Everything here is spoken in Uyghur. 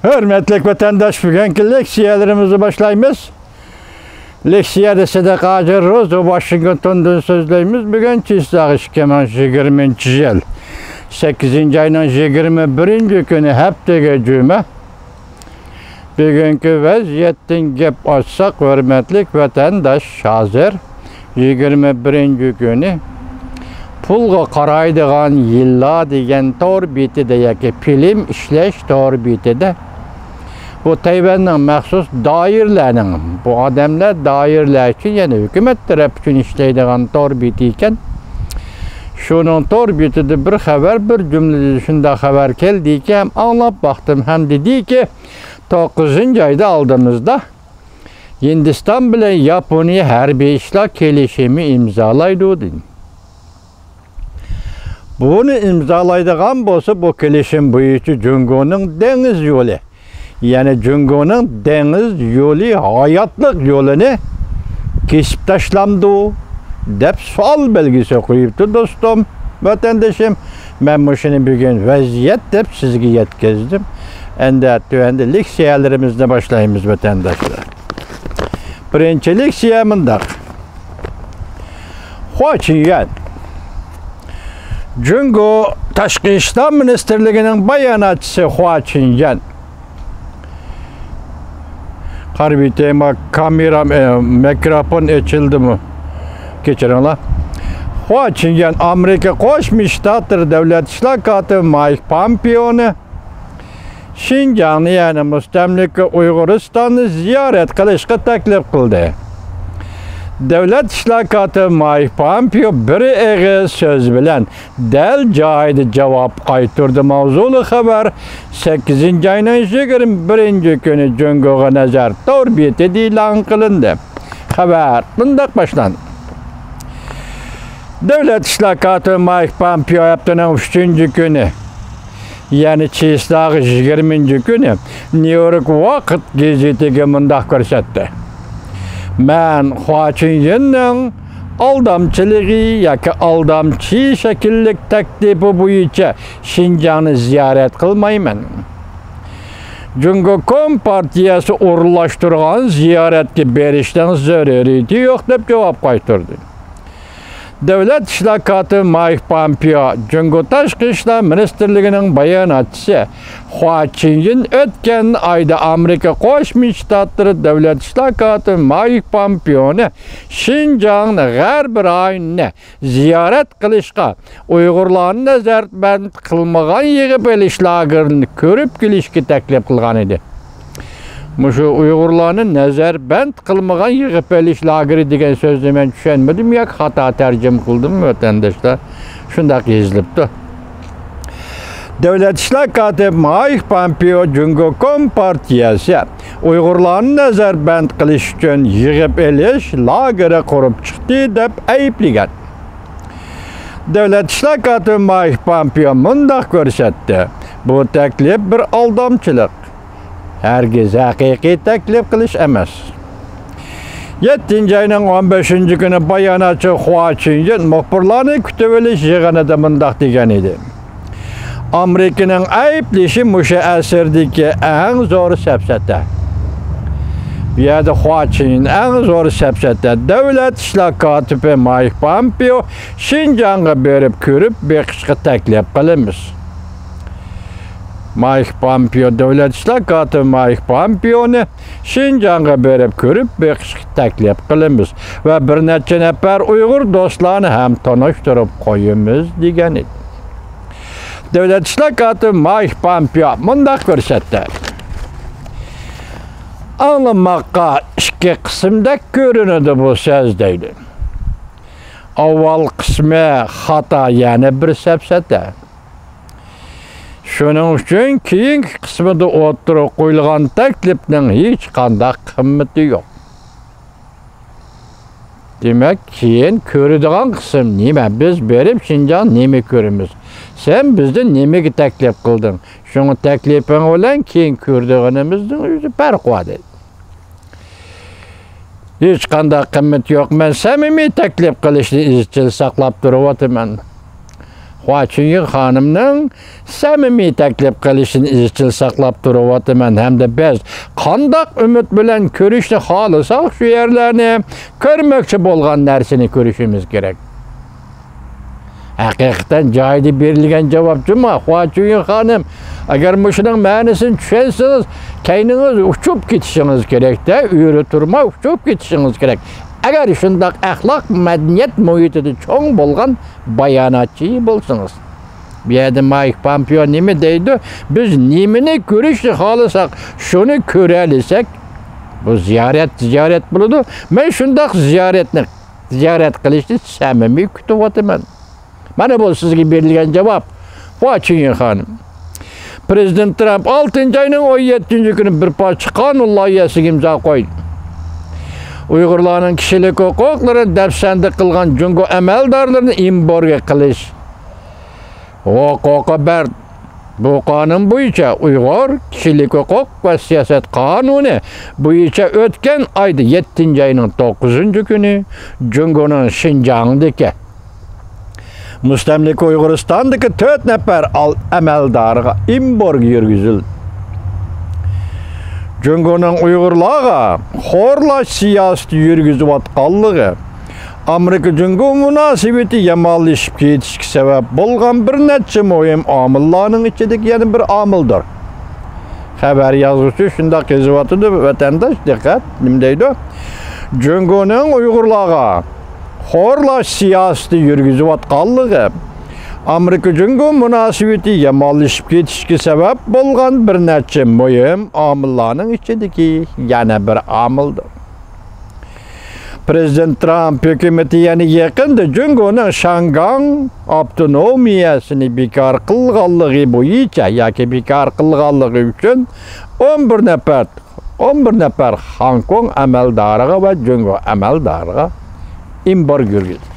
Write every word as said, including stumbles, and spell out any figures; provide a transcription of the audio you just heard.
ھۆرمەتلىك ۋەتەنداش، بۈگۈنكى لېكسىيەلىرىمىزنى باشلايمىز. لېكسىيەدە سىدىق ھاجى روزى، ۋاشىنگتوندىن سۆزلەيمىز. بۈگۈن چىسلاغ ئىككى مىڭ يىگىرمىنچى يىل سەككىزىنچى ئاينىڭ يىگىرمە بىرىنچى كۈنى، ھەپتىگە جۈمە. بۈگۈنكى ۋەزىيەتتىن گەپ ئاچساق، ھۆرمەتلىك ۋەتەنداش، ھازىر يىگىرمە بىرىنچى كۈنى پۇلغا قارايدىغان يىللار دېگەن تور بېتىدە ياكى فىلىم ئىشلەش تور بېتىدە، بۇ تەيۋەننىڭ مەخسۇس دائىرىلەرنىڭ، بۇ ئادەملەر دائىرىلەر ئۈچۈن، يەنى ھۆكۈمەت تەرەپ ئۈچۈن ئىشلەيدىغان تور بېتى ئىكەن. شۇنىڭ تور بېتىدە بىر خەۋەر، بىر جۈملىدە شۇنداق خەۋەر كەلدىكى، ھەم ئاڭلاپ باقتىم، ھەم دېدىكى، توققۇزىنچى ئايدا ئالدىمىزدا ھىندىستان بىلەن ياپونىيە ھەربىي ئىشلار كېلىشىمى ئىمزالايدۇ، دېدى. بۇنى ئىمزالايدىغان بولسا، بۇ كېلىشىم بويىچە جۇڭگونىڭ دېڭىز يولى، يەنى جۇڭگونىڭ دېڭىز يولى، ھاياتلىق يولىنى كېسىپ تاشلامدۇ؟ دەپ سوئال بەلگىسى قويۇپتۇ، دوستۇم، ۋەتەندىشىم. مەن مۇشۇنى بۈگۈن ۋەزىيەت دەپ سىزگە يەتكۈزدۈم. ئەمدى تۆۋەندە لېكسىيەلىرىمىزنى باشلايمىز، ۋەتەنداشلار. بىرىنچى لېكسىيە مۇنداق. خۇا چىنيۈەن. جۇڭگو تاشقى ئىشلار مىنىستىرلىكىنىڭ باياناتچىسى خۇا چىنيۈەن. قارىۋېتەيما، كامېرام، ئە، مىكروفون ئېچىلدىمۇ؟ كەچۈرۈڭلار. خۇا چىنيۈەن ئامېرىكا قوشما شتاتلىرى دۆلەت ئىشلار كاتىپى مايك پامپېئونى شىنجاڭنى، يەنى مۇستەملىكە ئۇيغۇرىستاننى زىيارەت قىلىشقا تەكلىپ قىلدى. دۆلەت ئىشلار كاتىپى مايك پامپېئو بىر ئېغىز سۆز بىلەن دەل جايىدا جاۋاب قايتۇردى. ماۋزۇلۇق خەۋەر سەككىزىنچى ئاينىڭ يىگىرمە بىرىنچى كۈنى جۇڭگوغا نەزەر تور بېتىدە ئېلان قىلىندى. خەۋەر مۇنداق باشلاندى. دۆلەت ئىشلار كاتىپى مايك پامپېئو ھەپتىنىڭ ئۈچىنچى كۈنى، يەنى چىسلاغ يىگىرمىنچى كۈنى نيۇ يورك ۋاقىت گېزىتىگە مۇنداق كۆرسەتتى: مەن خۇا چىنيۈەننىڭ ئالدامچىلىقى ياكى ئالدامچى شەكىللىك تەكلىپى بويىچە شىنجاڭنى زىيارەت قىلمايمەن. جۇڭگو كومپارتىيەسى ئورۇنلاشتۇرغان زىيارەتكە بېرىشنىڭ زۆرۈرىيىتى يوق، دەپ جاۋاب قايتۇردى. دۆلەت ئىشلار كاتىپى مايك پامپېئو، جۇڭگو تاشقى ئىشلار مىنىستىرلىكىنىڭ باياناتچىسى خۇا چىنيۈەن ئۆتكەن ئايدا ئامېرىكا قوشما شتاتلىرى دۆلەت ئىشلار كاتىپى مايك پامپېئونى شىنجاڭنى، غەربىي رايوننى زىيارەت قىلىشقا، ئۇيغۇرلارنى نەزەربەند قىلمىغان يىغىپ ئېلىش لاگېرىنى كۆرۈپ كېلىشكە تەكلىپ قىلغان ئىدى. مۇشۇ ئۇيغۇرلارنى نەزەربەند قىلمىغان يىغىپ ئېلىش لاگېرى دېگەن سۆزنى مەن چۈشەنمىدىم ياكى خاتا تەرجىمە قىلدىممۇ، ۋەتەنداشلار؟ شۇنداق يېزىلىپتۇ. دۆلەت ئىشلار كاتىپى مايك پامپېئو جۇڭگو كومپارتىيەسى ئۇيغۇرلارنى نەزەربەند قىلىش ئۈچۈن يىغىپ ئېلىش لاگېرى قۇرۇپ چىقتى، دەپ ئەيىبلىگەن. دۆلەت ئىشلار كاتىپى مايك پامپېئو مۇنداق كۆرسەتتى: بۇ تەكلىپ بىر ئالدامچىلىق. ھەرگىز ھەقىقىي تەكلىپ قىلىش ئەمەس. يەتتىنچى ئاينىڭ ئون بەشىنچى كۈنى باياناتچى خۇا چىنيۈەن مۇخبىرلارنى كۈتۈۋېلىش يىغىنىدا مۇنداق دېگەن ئىدى: ئامېرىكىنىڭ ئەيىبلىشى مۇشۇ ئەسىردىكى ئەڭ زور سەپسەتە. بۇ يەردە خۇا چىنيۈەن ئەڭ زور سەپسەتە. دۆلەت ئىشلار كاتىپى مايك پامپېئو شىنجاڭغا بېرىپ كۆرۈپ بېقىشقا تەكلىپ قىلىمىز. مايك پامپېئو دۆلەت ئىشلار كاتىپى مايك پامپېئونى شىنجاڭغا بېرىپ كۆرۈپ بېقىشقا تەكلىپ قىلىمىز ۋە بىر نەچچە نەپەر ئۇيغۇر دوستلارنى ھەم تونۇشتۇرۇپ قويىمىز، دېگەن ئىدى. دۆلەت ئىشلار كاتىپى مايك پامپېئو مۇنداق كۆرسەتتى: ئاڭلىماققا ئىككى قىسىمدەك كۆرۈنىدۇ بۇ سۆز، دەيدۇ. ئاۋۋال قىسمى خاتا، يەنى بىر سەپسەتە. شۇنىڭ ئۈچۈن كېيىنكى قىسمىدا ئوتتۇرىغا قويۇلغان تەكلىپنىڭ ھېچقانداق قىممىتى يوق. دېمەك، كېيىن كۆرىدىغان قىسىم نېمە؟ بىز بېرىپ شىنجاڭ نېمە كۆرىمىز؟ سەن بىزنى نېمىگە تەكلىپ قىلدىڭ؟ شۇڭا تەكلىپىڭ بىلەن كېيىن كۆرىدىغىنىمىزنىڭ ئۆزى پەرقى بار، دەيدۇ. ھېچقانداق قىممىتى يوق. مەن سەمىمىي تەكلىپ قىلىشنى ئىزچىل ساقلاپ تۇرۇۋاتىمەن. خۇا چۈنيۈن خانىمنىڭ سەمىمىي تەكلىپ قىلىشىنى ئىزچىل ساقلاپ تۇرۇۋاتىمەن ھەمدە بىز قانداق ئۈمىد بىلەن كۆرۈشنى خالىساق، شۇ يەرلەرنى كۆرمەكچى بولغان نەرسىنى كۆرۈشىمىز كېرەك. ھەقىقەتەن جايىدا بېرىلگەن جاۋاب جۇما، خۇا چۈنيۈن خانىم. ئەگەر مۇشۇنىڭ مەنىسىنى چۈشەنسىڭىز، كەينىڭىز ئۇچۇپ كېتىشىڭىز كېرەكتە، ئۆرە تۇرماي ئۇچۇپ كېتىشىڭىز كېرەك. ئەگەر شۇنداق ئەخلاق، مەدەنىيەت مۇھىتىدا چوڭ بولغان باياناتچى بولسىڭىز. بۇ يەردە مايك پامپېئو نېمە دەيدۇ؟ بىز نېمىنى كۆرۈشنى خالىساق، شۇنى كۆرەلىسەك، بۇ زىيارەت، زىيارەت بولىدۇ. مەن شۇنداق زىيارەتنى، زىيارەت قىلىشنى سەمىمىي كۈتۈۋاتىمەن. مانا بۇ سىزگە بېرىلگەن جاۋاب، خۇا چۈنيۈن خانىم. پرېزىدېنت ترامپ ئالتىنچى ئاينىڭ ئون يەتتىنچى كۈنى بىر پارچە قانۇن لايىھەسىگە ئىمزا قويدى. ئۇيغۇرلارنىڭ كىشىلىك ھوقۇقلىرىنى دەپسەندە قىلغان جۇڭگو ئەمەلدارلىرىنى ئېمبارگو قىلىش. ھوقۇقى بەر. بۇ قانۇن بويىچە ئۇيغۇر كىشىلىك ھوقۇق ۋە سىياسەت قانۇنى بويىچە ئۆتكەن ئايدا، يەتتىنچى ئاينىڭ توققۇزىنچى كۈنى جۇڭگونىڭ شىنجاڭدىكى مۇستەملىكە ئۇيغۇرىستاندىكى تۆت نەپەر ئال-، ئەمەلدارىغا ئېمبارگو يۈرگۈزۈلدى. جۇڭگونىڭ ئۇيغۇرلارغا خورلاش سىياسىتى يۈرگۈزۈۋاتقانلىقى، ئامېرىكا جۇڭگو مۇناسىۋىتى يامانلىشىپ كېتىشكە سەۋەب بولغان بىر نەچچە مۇھىم ئامىللارنىڭ ئىچىدىكى يەنە بىر ئامىلدۇر. خەۋەر يازغۇچى شۇنداق يېزىۋاتىدۇ، ۋەتەنداش، دىققەت، نېمە دەيدۇ؟ جۇڭگونىڭ ئۇيغۇرلارغا خورلاش سىياسىتى يۈرگۈزۈۋاتقانلىقى، ئامېرىكا جۇڭگو مۇناسىۋىتى يامانلىشىپ كېتىشكە سەۋەب بولغان بىر نەچچە مۇھىم ئامىللارنىڭ ئىچىدىكى يەنە بىر ئامىلدۇر. پرېزىدېنت ترامپ ھۆكۈمىتى يەنە يېقىندا جۇڭگونىڭ شياڭگاڭ ئاپتونومىيەسىنى بىكار قىلغانلىقى بويىچە ياكى بىكار قىلغانلىقى ئۈچۈن ئون بىر نەپەر، ئون بىر نەپەر خوڭكوڭ ئەمەلدارىغا ۋە جۇڭگو ئەمەلدارىغا ئېمبارگو يۈرگۈزدى.